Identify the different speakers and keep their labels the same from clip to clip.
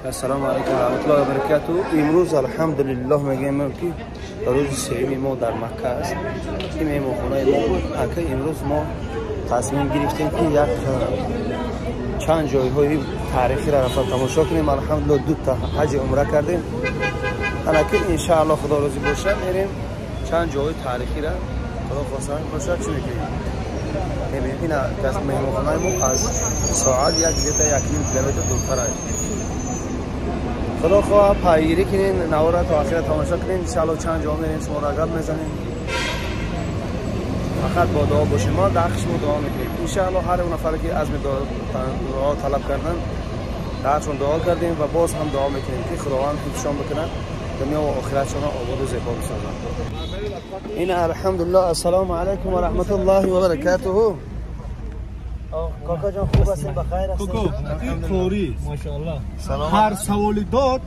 Speaker 1: Ассалому алайкум ва раҳматуллоҳи ва баракатуҳ. Имрӯз алҳамдулиллоҳ мегӯем, ки рӯзи сеюми мо дар Макка аст. Ин меҳмонхонаи мо буд. Ака, имрӯз мо тасмим гирифтем, ки як чанд ҷойҳои таърихиро рафта тамошо кунем. Алҳамдулиллоҳ, дута ҳаҷи умра кардем. Анаки иншааллоҳ, Худо розӣ бошад, мерем чанд ҷойҳои таърихиро, Худо хоста бошад, чӣ мекунем, мебинем. Ин меҳмонхонаи мо аз соат як где-то 1,5 километр дуртар аст. Худо хоҳа, пайгирӣ кунен, навора то охира тамошо кунен. Иншааллоҳ, чанд ҷо мерем, шуморо гап мезанем. Фақат бо дуо бошем, мо дар ҳаққи шумо дуо мекунем. Иншааллоҳ, ҳар он нафаре ки азми дуо талаб кардан, дар ҳаққшон дуо кардем ва боз ҳам дуо мекунем, ки Худованд ҳифзшон бикунад, дунё ва охиратшонро ободу зебо бисозад. Ин алҳамдулиллоҳ. Ассалому алайкум ва раҳматуллоҳи ва баракатуҳу. Кока ҷон, хуб ҳастем, бахайр ҳастем.
Speaker 2: Қорӣ.
Speaker 3: Мошааллоҳ.
Speaker 2: Ҳар саволи дод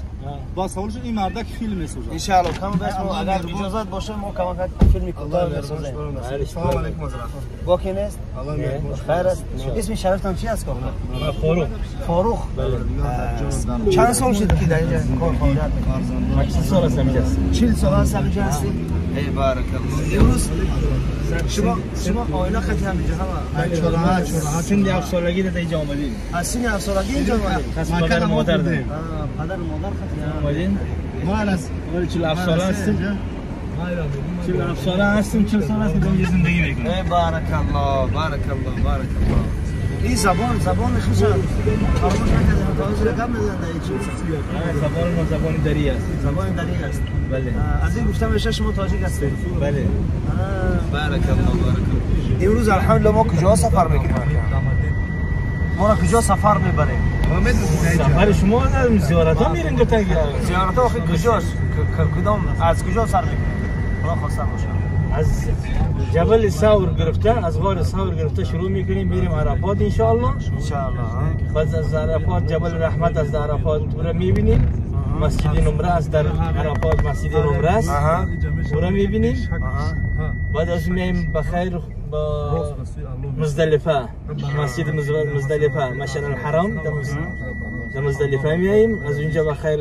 Speaker 2: ба саволш ин мардак филм месозад.
Speaker 1: Иншааллоҳ, кам беш мо агар иҷозат боша, мо камакак филми кӯтоҳ месозем.
Speaker 2: Салом алейкум, ҳазрат.
Speaker 1: Боке нест, хайр аст. Исми шарифтон чи аст, кока?
Speaker 3: Фарух.
Speaker 1: Фарух. Чанд сол шуд, ки дар инҷа кор фаъолият мекунед?
Speaker 3: 40 сол аст ҳаминҷа.
Speaker 1: 40 сол аст ҳаминҷа ҳастед? Эй, баракаллоҳ. Имрӯз шумо оила қати ҳаминҷа ҳама?
Speaker 3: Синни 7 солагӣ дар инҷа омадем.
Speaker 1: Аз синни 7 солагӣ инҷа омадед?
Speaker 3: Кас падару модар.
Speaker 1: Падару модар қати
Speaker 3: омадем. 47 сола ҳастем. 47 сола ҳастем, 40 сол аст, ки дар инҷа зиндагӣ мекунем.
Speaker 1: Эй, баракаллоҳ, баракаллоҳ, баракаллоҳ. Ин забон, забони хуша фаромӯш накардем, то ҳозир гап мезанад дар ин чиз?
Speaker 3: Забони мо забони дарӣ аст.
Speaker 1: Забони дарӣ аст?
Speaker 3: Бале.
Speaker 1: Аз ин гуфта мешавад, шумо тоҷик ҳастед?
Speaker 3: Бале.
Speaker 1: Баракаллоҳ, баракаллоҳ. Имрӯз алҳамдулиллоҳ, мо куҷо сафар мекунем? Моро куҷо сафар мебарем?
Speaker 3: Сафари шумо зиёратҳо мерем гуфтаги.
Speaker 1: Зиёратҳо охи куҷош? Кудом, аз куҷо сар мекунем, Худо хоста бошад?
Speaker 3: Аз ҷабали Савр гирифта, аз ғори Савр гирифта шурӯъ мекунем, мерем Арафот, иншоаллоҳ.
Speaker 1: Иншоаллоҳ.
Speaker 3: Баъд аз Арафот ҷабали Раҳмат аст дар Арафот, ура мебинем. Масҷиди Нумра аст дар Арафот, масҷиди Нумра аст, ура мебинем. Баъд аз меем ба хайр ба Муздалифа, масҷиди Муздалифа, Машар алҳарам, дар Муздалифа меоем. Аз унҷа ба хайр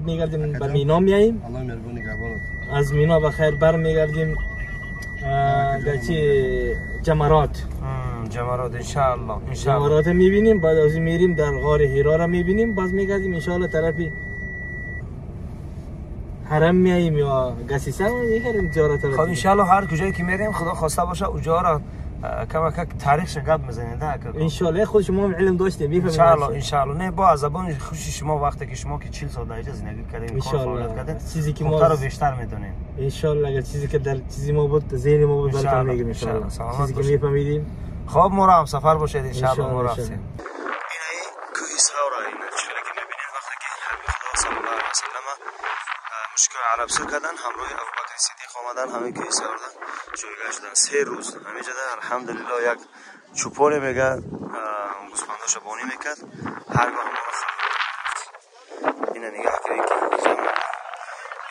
Speaker 3: мегардем, ба Мино меоем. Аз Мино ба хайр бармегардем дар чи, Ҷамарот.
Speaker 1: Ҷамарот, иншааллоҳ.
Speaker 3: Ҷамарот мебинем. Баъд аз мерим дар ғори Ҳироро мебинем. Боз мегардем, иншоаллоҳ, тарафи ҳарам меоем ё Гасиса мекардем зиёрат.
Speaker 1: Хоб, иншааллоҳ, ҳар куҷое ки мерем, Худо хоста боша, уҷоро камакак таърихша гап мезанед.
Speaker 3: Иншоаллоҳ, худ шумо илм доштем.
Speaker 1: Иншааллоҳ, иншааллоҳ. Не, бо аз забони хуши шумо, вақте ки шумо ки 40 сол дар инҷа зиндагӣ кардем, кор фаъолият кардем,
Speaker 3: чизе ки
Speaker 1: хубтару бештар медонем.
Speaker 3: Иншоаллоҳ, агар чизе ки дар чизи мо буд, зеҳни мо буд, баратон мегӯем, иншоаллоҳ, чизе ки мефаҳмидем.
Speaker 1: Хоб, моро ҳам сафар бошед, иншоаллоҳ, мо рафтем. Инаи кӯҳи Савра, ина чиқара ки мебинем, вақте ки ҳабиби Худо саллаллоҳу алайҳи васаллама мушрикони араб сир кардан, ҳамроҳи Абубакри Сиддиқ омадан, ҳамин кӯҳи Саврда ҷойгоҳ шудан 3 рӯз. Ҳаминҷода, алҳамдулиллоҳ, як чӯпоне мега, гӯсфандоша бонӣ мекард, ҳаргоҳ моро ина нигаҳ кунед, ки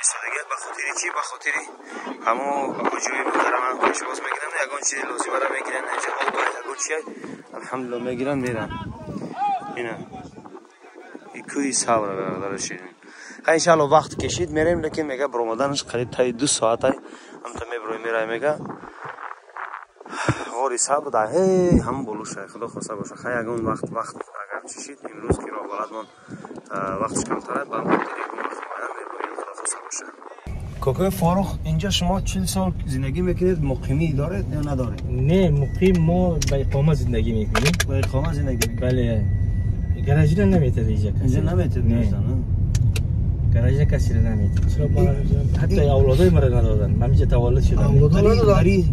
Speaker 1: истодагӣ. Ба хотири чӣ? Ба хотири ҳамо ҳоҷиҳои муҳтарама пешвоз мегиранд, ягон чизи лозимаро мегиранд, инҷа об, ягон чи, алҳамдулиллоҳ, мегиранд, меранд. Ина кӯҳи Савра, бародари ширин. Ха, иншаалло, вақт кешид, мерем, лекин мега, баромаданаш қариб таи 2 соатай ҳамта меброи, мерай. Мега, ғори Сабр дар ҳамон болушай, Худо хоста боша. Ха, ягон вақт агар чишид, имрӯз ки роҳбаладмон вақташ камтара, ба хотири ягон вақт муайян меброем, Худо хоста боша. Кокои Фарух, инҷа шумо 40 сол зиндагӣ мекунед, муқимӣ доред ё надоред?
Speaker 3: Не, муқим, мо ба иқома зиндагӣ мекунем.
Speaker 1: Ба иқома зиндагӣ?
Speaker 3: Бале, граждан наметад инҷа.
Speaker 1: Инҷа наметад граждан?
Speaker 3: Граждан касиро наметад. Чаро? Ҳатто авлодои маро надодан, ман инҷа таваллуд шудам.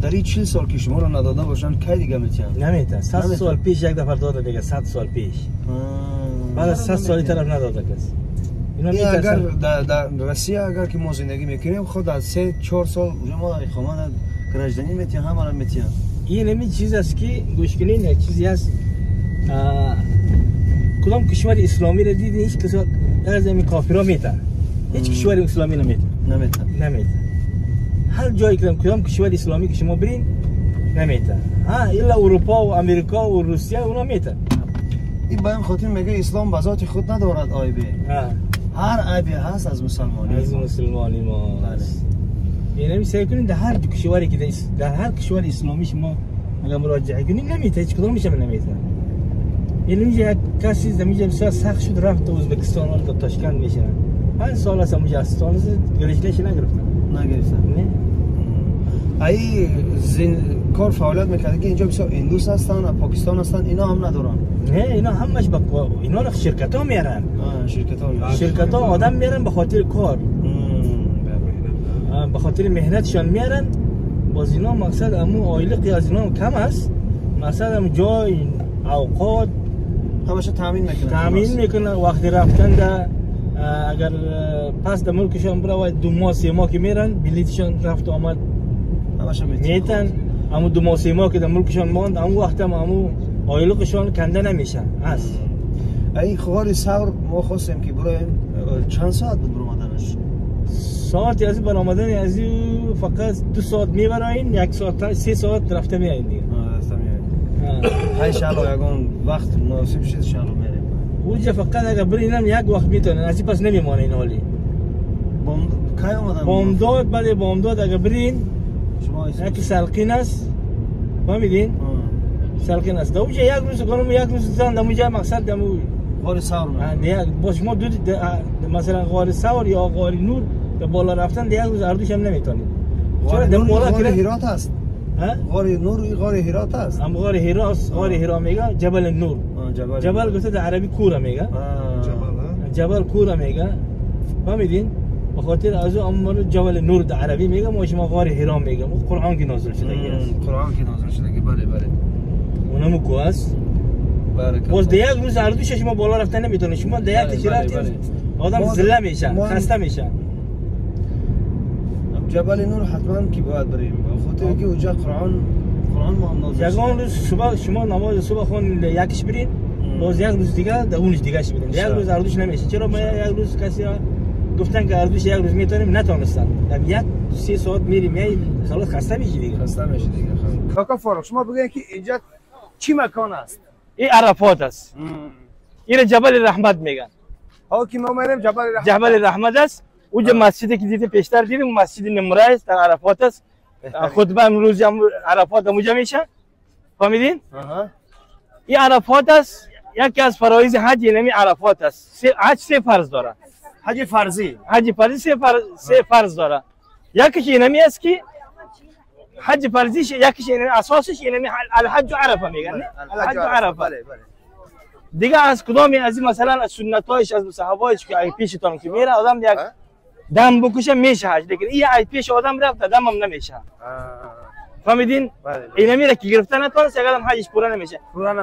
Speaker 1: Дар ин 40 сол ки шуморо надода бошанд, кай дига метиҳанд?
Speaker 3: Наметад. 100 сол пеш як нафар дода, дига 100 сол пеш. Баъд аз 100 соли тараф надода кас.
Speaker 1: Агар дар Россия, агар ки мо зиндагӣ мекунем, худ аз 3-4 сол уже мо дар иқома гражданин метиҳанд, ҳамаро метиҳанд.
Speaker 3: Ин ҳамин чиз аст, ки гӯш кунед, як чизе ҳаст. Кудом кишвари исломиро дидин, ҳеҷ кас аз ҳамин кофиро метаҳад? Ҳеҷ кишвари исломӣ наметаҳад.
Speaker 1: Наметаҳад.
Speaker 3: Наметаҳад. Ҳар ҷое, кудом кишвари исломӣ ки шумо бирин, наметаҳад. Ҳа, илла Урупо ва Америко ва Русия, уно метаҳад.
Speaker 1: این به این خاطر میگه اسلام به ذات خود ندارد عیبی. هر عیبی هست از مسلمانی.
Speaker 3: از مسلمانی ما. یعنی سعی کنین در هر کشوری که در هر کشور اسلامی شما اگر مراجعه کنین نمیته، هیچ کدومش هم نمیته. یعنی یک کسی زمینه بسیار سخت شد رفت تا ازبکستان و تا تاشکند میشه. 5 سال است اونجا است. گرفتنش نگرفتن.
Speaker 1: نگرفتن.
Speaker 3: نه.
Speaker 1: ای زین کار فعالیت میکرد که اینجا بسیار هندوس هستن و پاکستان هستن، اینا هم ندارن.
Speaker 3: نه اینا همش با اینا رو شرکت ها میارن.
Speaker 1: شرکت ها میارن.
Speaker 3: شرکت ها آدم میارن به خاطر کار. به خاطر مهنتشان میارن. باز اینا مقصد امو آیلق از اینا کم است. مقصد امو جای اوقات
Speaker 1: همش تامین میکنن.
Speaker 3: تامین میکنن وقتی رفتن در اگر پس در ملکشان برای 2 ماه 3 ماه که میرن بلیتشان رفت آمد میتن. امو 2 ماه 3 ماه که در ملکشان ماند امو وقت هم امو آیلقشان کنده نمیشن است.
Speaker 1: این غار ثور ما خواستیم که برایم چند ساعت بود برآمدنش؟
Speaker 3: ساعت از برآمدن از فقط 2 ساعت میبراین، 1 ساعت 3 ساعت رفته میاین دیگه.
Speaker 1: رفته میاین. ان شاء الله یگان وقت مناسب شد ان شاء الله میریم.
Speaker 3: اونجا فقط اگر برینم یک وقت میتونن از پس نمیمانه این حالی.
Speaker 1: کی آمدن؟
Speaker 3: بامداد، بله بامداد اگر برین یکی سلقین است، فهمیدین؟ سلقین است. اونجا یک روز کنم یک روز زن اونجا مقصد دمو
Speaker 1: غار ثور.
Speaker 3: نه باش ما دو مثلا غار ثور یا غار نور به بالا رفتن یک روز اردوش هم نمیتونید.
Speaker 1: غار نور غار هرات است. غار نور غار هرات است.
Speaker 3: هم غار هرات، غار هرا میگه جبل نور. جبل گفته در عربی کوره میگه. جبل کوره میگه. فهمیدین؟ به خاطر از اون جبل نور در عربی میگه، ما شما غار هرا میگه. قرآن که نازل شده است.
Speaker 1: قرآن که نازل شده بله بله.
Speaker 3: اونم کو است. باز در یک روز اردوش شما بالا رفتن نمیتونه. شما در یک تیر رفتین آدم زله میشه، خسته میشه.
Speaker 1: جبل نور حتما که باید بریم، به خاطر که اونجا قرآن ما نازل.
Speaker 3: یگان روز صبح شما نماز صبح خون یکش برین، باز یک روز دیگه در اونش دیگه برین. یک روز اردوش نمیشه. چرا ما یک روز کسی گفتن که اردوش یک روز میتونیم، نتونستن. در 1 3 ساعت میریم میای خلاص خسته میشی دیگه.
Speaker 1: خسته میشی دیگه. کاکا فاروق شما بگین که اینجا چی مکان است؟
Speaker 3: این عرفات است. این جبل رحمت میگن.
Speaker 1: ها که ما میریم جبل رحمت.
Speaker 3: جبل رحمت است. اونجا مسجدی که دیدیم پیشتر دیدیم مسجد نمره است در عرفات است. خطبه امروز هم عرفات اونجا میشه. فهمیدین؟ این عرفات است. یکی از فرایض حج یعنی عرفات است. حج 3 فرض داره.
Speaker 1: حج فرضی.
Speaker 3: حج فرضی 3 فرض داره. یکیش اینمی است که حج فرضیش یکیش اینمی اساسش اینمی الحج عرفه میگن. الحج عرفه.
Speaker 1: بله بله.
Speaker 3: دیگه از کدامی از این مثلا از سنتایش از صحابایش که ای پیشتون که میره آدم یک دم بکشه میشه حج، لیکن این ای پیش آدم رفت دم هم نمیشه. فهمیدین؟ اینا میره که گرفتن نتونست یک آدم حجش پورا نمیشه.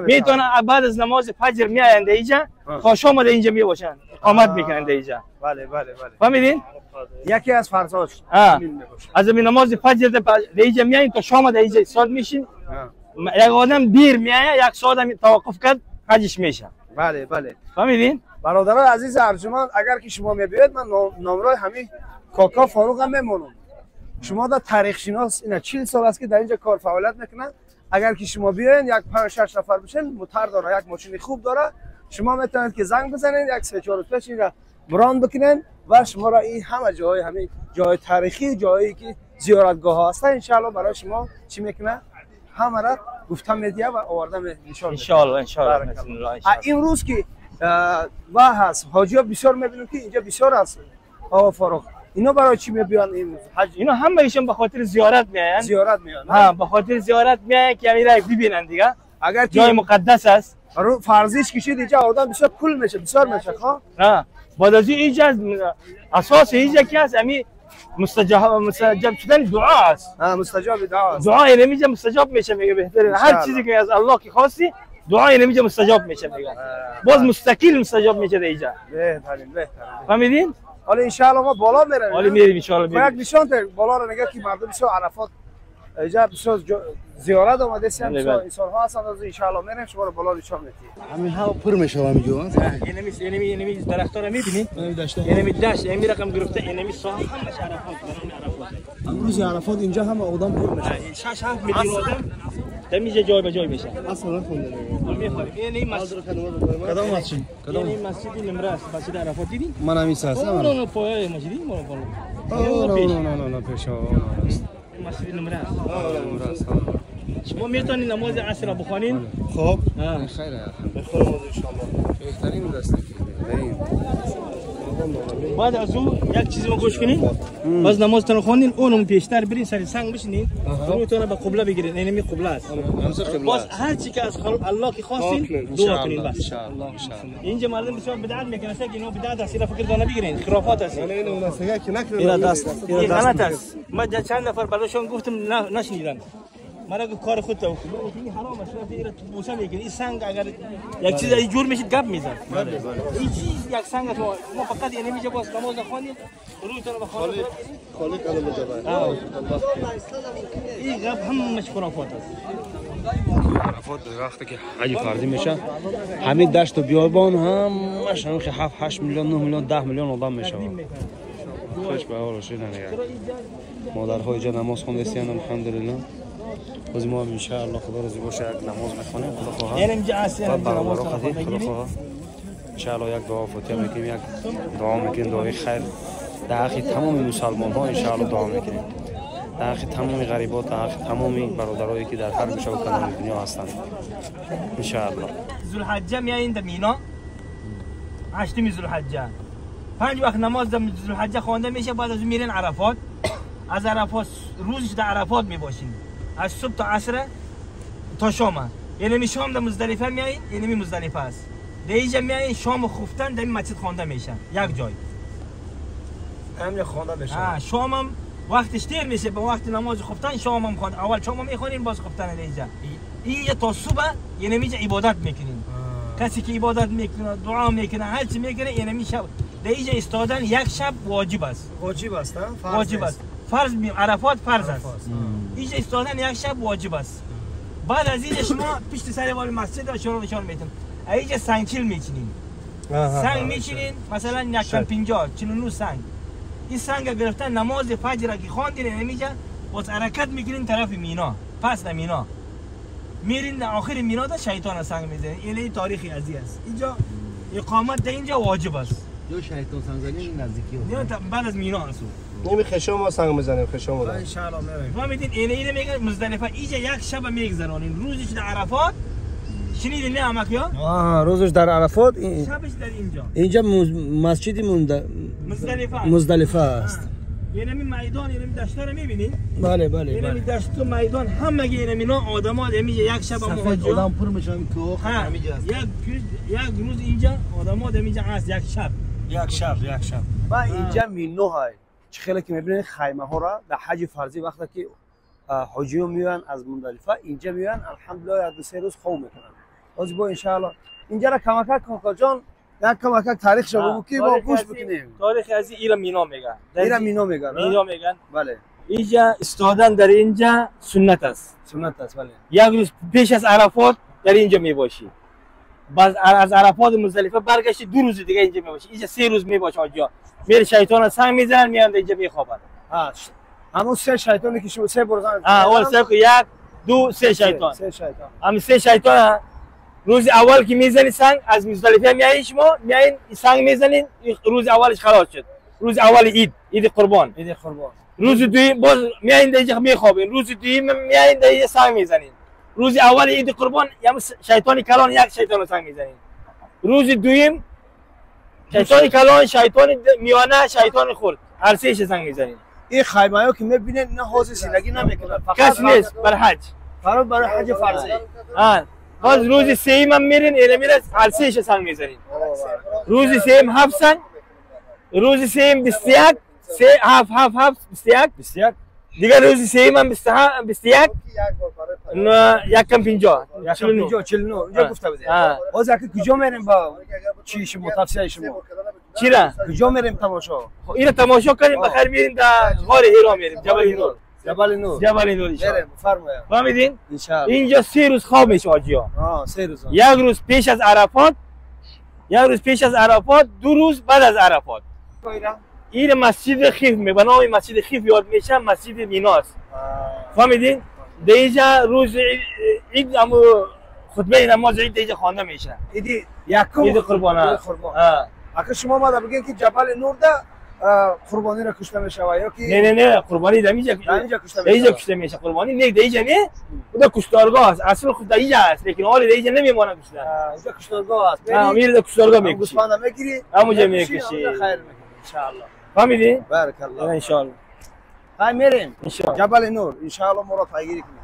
Speaker 3: میتونه بعد از نماز فجر میآیند اینجا تا شام اینجا میباشن، اقامت میکنند اینجا.
Speaker 1: بله بله بله.
Speaker 3: فهمیدین؟
Speaker 1: یکی از فرضاش
Speaker 3: از این نماز فجر در اینجا میایین تا شام در اینجا ایستاد میشین. یک آدم دیر میآید یک ساعت هم توقف کرد حجش میشه.
Speaker 1: بله بله.
Speaker 3: فهمیدین؟
Speaker 1: برادرای عزیز ارجمند اگر که شما میبینید من نامرای همین کاکا فاروق هم میمونم. شما در تاریخ شناس اینا 40 سال است که در اینجا کار فعالیت میکنن. اگر که شما بیاین یک 5 6 نفر بشین موتر داره، یک ماشین خوب داره، شما میتونید که زنگ بزنین یک 3 4 روز پیش اینا مران بکنن و شما را این همه جای همین جای تاریخی جایی که زیارتگاه ها هستن ان شاء الله برای شما چی میکنه همه را گفتم میدیه و آوردم نشان
Speaker 3: ان شاء الله. ان شاء الله.
Speaker 1: امروز که و هست حاجی ها بسیار میبینیم که اینجا بسیار هست. آقا فاروق اینا برای چی میبیان این حج؟
Speaker 3: اینا همه ایشون به خاطر زیارت میاین.
Speaker 1: زیارت میان.
Speaker 3: ها به خاطر زیارت میاین که امیر ببینن دیگه.
Speaker 1: اگر
Speaker 3: جای مقدس است.
Speaker 1: رو فرضیش کشید اینجا آدم بسیار پول میشه، بسیار میشه ها.
Speaker 3: ها بعد از اینجا اساس اینجا که است امی مستجاب شدن دعا است.
Speaker 1: ها مستجاب دعا است.
Speaker 3: دعا اینجا مستجاب میشه میگه بهترین هر چیزی که از الله که خواستی دعا اینجا مستجاب میشه میگه. باز مستقیل مستجاب میشه اینجا.
Speaker 1: بهترین بهترین.
Speaker 3: فهمیدین؟
Speaker 1: حالا ان شاء الله ما بالا میریم.
Speaker 3: حالا میریم ان شاء الله میریم.
Speaker 1: یک نشان ده بالا رو نگاه که مردم بسیار عرفات اینجا بسیار زیارت آمده است، بسیار انسان ها هستند. ان شاء الله میریم شما رو بالا نشان میدیم.
Speaker 2: همین ها پر میشه همینجا.
Speaker 3: اینمی درخت‌ها رو میبینید؟ اینمی دشت، اینمی رقم گرفته، اینمی ساحل همش عرفات، برای عرفات.
Speaker 2: امروز عرفات اینجا هم آدم پر میشه.
Speaker 3: 6 7 میلیون آدم در جای به جای میشه. اصلا نخونده. میخوام. این مسجد
Speaker 1: کدام مسجد؟
Speaker 3: کدام این مسجد نمره است. مسجد عرفات دیدین؟
Speaker 1: من همین هستم.
Speaker 3: نه پایه مسجد ما بالا.
Speaker 1: نه نه نه نه پیش
Speaker 3: مسجد نمره است.
Speaker 1: نمره است.
Speaker 3: شما میتونید نماز عصر را بخوانین؟
Speaker 1: خب. خیره. بخونم ان شاء الله. بهترین دسته که
Speaker 3: بعد از او یک چیزی ما گوش کنین. باز نمازتون خوندین اونم پیشتر برین سر سنگ بشینین رویتون به قبله بگیرین. اینمی قبله است. باز هر چی که از الله که خواستین دعا کنین بس. اینجا مردم بسیار بدعت میکنن که اینا بدعت است، اینا فکر دانه بگیرین خرافات است.
Speaker 1: اینا دست
Speaker 3: غلط است. ما چند نفر براشون گفتم نشنیدن. مرا گفت کار خودت بکن. این حرام است. اینا بوسه میکنی این سنگ اگر یک چیز جور میشید گپ میزن. این چیز یک سنگ است. ما فقط یعنی میشه باز نماز خوانید رویتون رو بخوانید
Speaker 2: خالق علم جبر.
Speaker 3: این گپ همش خرافات است.
Speaker 1: عرفات وقتی که حج فرضی میشه همین دشت و بیابان همش همین 7 8 میلیون 9 میلیون 10 میلیون آدم میشه. خوش به حالش دیگه. مادرها اینجا نماز خوندن الحمدلله. باز ما هم ان شاء الله خدا راضی باشه یک نماز میخوانیم خدا خواهد.
Speaker 3: یعنی اینجا اصلا نماز
Speaker 1: خدا خواهد. ان شاء الله یک دعا فاتحه میکنیم، یک دعا میکنیم دعای خیر در حق تمام مسلمان ها ان شاء الله دعا میکنیم. در حق تمام غریبا، در حق تمام برادرایی که در هر گوشه و کنار دنیا هستند ان شاء الله.
Speaker 3: ذوالحجه میایین در مینا 8 ذوالحجه 5 وقت نماز در ذوالحجه خوانده میشه. بعد از میرین عرفات. از عرفات روزش در عرفات میباشین از صبح تا عصر تا شام. یعنی شام در مزدلفه میایین، یعنی مزدلفه است. در اینجا میایین شام خفتن در مسجد خوانده میشه یک جای.
Speaker 1: همین خوانده میشه.
Speaker 3: شام هم وقتش دیر میشه به وقت نماز خفتن شام هم خوانده. اول شام میخوانین باز خفتن در اینجا. اینجا تا صبح یعنی اینجا عبادت میکنین. کسی که عبادت میکنه دعا میکنه هر چی میکنه یعنی شب در اینجا ایستادن یک شب واجب است.
Speaker 1: واجب است.
Speaker 3: واجب است. فرض عرفات فرض است. اینجا ایستادن یک شب واجب است. بعد از اینجا شما پشت سر وال مسجد را شروع نشان میتون. اینجا سنگچیل میچینین. سنگ میچینین مثلا 150 49 سنگ. این سنگ گرفتن نماز فجر که خواندین اینجا باز حرکت میکنین طرف مینا. پس در مینا میرین در آخر مینا در شیطان سنگ میزنین. این تاریخی ازی است. اینجا اقامت در اینجا واجب است.
Speaker 4: یا شیطان سنگ زنی نزدیکی
Speaker 3: بعد از مینا است.
Speaker 2: نمی خشم ما سنگ میزنیم خشم ما.
Speaker 1: ان شاء الله میریم.
Speaker 3: فهمیدین اینه میگن مزدلفه. اینجا یک شب میگذرانین. روزش در عرفات شنیدین نه امک یا؟
Speaker 4: روزش در عرفات
Speaker 3: شبش در اینجا.
Speaker 4: اینجا مسجد
Speaker 3: مزدلفه
Speaker 4: مزدلفه است.
Speaker 3: یعنی میدان یعنی دشت رو میبینین؟
Speaker 4: بله بله.
Speaker 3: یعنی دشت و میدان همه یعنی اینا آدما یعنی یک شب
Speaker 4: مهاجر آدم پر میشن که
Speaker 3: همینجا است. یک روز اینجا آدما اینجا هست یک شب.
Speaker 1: یک شب یک شب.
Speaker 4: و اینجا مینوهای چه خیلی که میبینید خیمه ها را در حج فرضی وقتی که حاجیان میان از مزدلفه اینجا میان الحمدلله یک دو سه روز خواب میکنن. باز با ان شاء الله اینجا را کمک کاکا جان یک کمک تاریخ شو بگو که با گوش بکنیم.
Speaker 3: تاریخ از ایرا مینا میگن.
Speaker 4: ایرا مینا میگن.
Speaker 3: مینا میگن.
Speaker 4: بله.
Speaker 3: اینجا استادن در اینجا سنت است.
Speaker 4: سنت است بله.
Speaker 3: یک روز پیش از عرفات در اینجا میباشی. باز از عرفات مزدلفه برگشتی 2 روز دیگه اینجا میباشی. اینجا 3 روز میباشه حاجی. میره شیطان سنگ میزنن میان اینجا میخوابن.
Speaker 4: همون 3 شیطانی که شما 3 برزن.
Speaker 3: اول 3 1 2 3 شیطان.
Speaker 4: 3 شیطان.
Speaker 3: هم 3 شیطان روز اول که میزنی سنگ از مزدلفه میایین شما میایین سنگ میزنین روز اولش خلاص شد. روز اول عید، عید قربان.
Speaker 4: عید قربان.
Speaker 3: روز دوم باز میایین اینجا میخوابین. روز دوم میایین اینجا سنگ میزنین. روز اول عید قربان یا شیطان کلان یک شیطان سنگ میزنین. روز دوم شیطان کلان، شیطان میانه، شیطان خرد، هر سه سنگ میزنین.
Speaker 4: این خیمه‌ها که میبینین نه حوض زندگی نمیکنن.
Speaker 3: کس نیست بر حج.
Speaker 4: برای حج فرضی.
Speaker 3: باز روز سوم هم میرین اینه میره هر سه سنگ میزنین. روز سوم 7 سنگ، روز سوم 21 3 7 7 7 21
Speaker 4: 21
Speaker 3: دیگه روز سوم هم 21 نه 1.50
Speaker 4: 1.50 49 اونجا گفته بودی. باز اگه کجا میریم با چی شما تفسیر شما
Speaker 3: چرا
Speaker 4: کجا میریم تماشا؟
Speaker 3: اینو تماشا کنیم بخیر میریم در غار حرا میریم جبل نور.
Speaker 4: جبل نور.
Speaker 3: جبل نور ان شاء الله.
Speaker 4: میریم بفرمایید.
Speaker 3: فهمیدین؟
Speaker 4: ان شاء الله.
Speaker 3: اینجا 3 روز خواب میشه حاجی‌ها.
Speaker 4: 3 روز.
Speaker 3: یک روز پیش از عرفات، یک روز پیش از عرفات، 2 روز بعد از عرفات. این مسجد خیف می به نام مسجد خیف یاد میشه، مسجد میناست. فهمیدین؟ در اینجا روز عید امو خطبه نماز عید اینجا خوانده میشه.
Speaker 4: عید یکم
Speaker 3: عید قربان.
Speaker 4: اگه شما ما بگین که جبل نور ده قربانی را کشته میشه یا که
Speaker 3: نه نه نه قربانی در اینجا
Speaker 4: کشته میشه.
Speaker 3: اینجا کشته میشه قربانی نه در اینجا نه اون کشتارگاه است. اصل خود در اینجا است لیکن حالا در اینجا نمیمونه کشته.
Speaker 4: اینجا کشتارگاه است.
Speaker 3: میره در کشتارگاه میکشی.
Speaker 4: گوسفند میگیری
Speaker 3: همونجا میکشی.
Speaker 4: خیر میکنی ان شاء الله.
Speaker 3: فهمیدی؟
Speaker 4: بارک الله.
Speaker 3: ان شاء الله.
Speaker 4: های میریم
Speaker 3: ان شاء الله
Speaker 4: جبل نور ان شاء الله ما را پیگیری کنیم.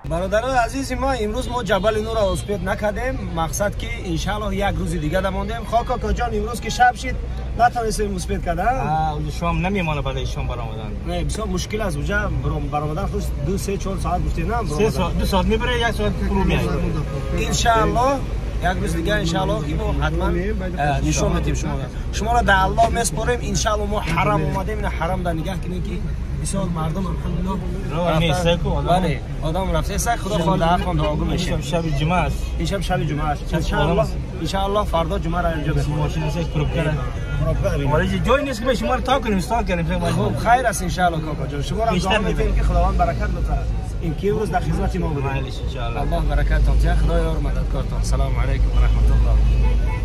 Speaker 4: برادران عزیز ما امروز ما جبل نور را успеть نکردیم. مقصد که ان شاء الله یک روز دیگه ماندیم. خاکا جان امروز که شب شد نتونستیم успеть کردن.
Speaker 3: اونجا شام نمیمانه برای شام برآمدن.
Speaker 4: نه بسیار مشکل است اونجا برآمدن خود 2 3 4 ساعت گفتیم نه
Speaker 3: 3 ساعت 2 ساعت میبره 1 ساعت فرو میاد.
Speaker 4: ان شاء الله یک روز دیگه ان شاء الله که ما حتما نشون میدیم شما را در الله میسپاریم. ان شاء الله ما حرم اومدیم. این حرم در نگاه کنید که بسیار مردم الحمدلله بله آدم رفته سگ خدا خدا در حق دعاگو میشه.
Speaker 3: شب جمعه است.
Speaker 4: این شب شب جمعه است. ان شاء الله ان شاء الله فردا جمعه را اینجا بخونیم.
Speaker 3: ماشین سگ پروبکر ولی جای نیست که شما رو تا کنیم استاد کنیم.
Speaker 4: خب خیر است ان شاء الله کاکا جان. شما را دعا میکنیم که خداوند برکت بده. این که امروز در خدمت ما بود.
Speaker 3: ان شاء الله
Speaker 4: الله برکتتان. خدا یار مددکارتان. سلام علیکم و رحمت الله.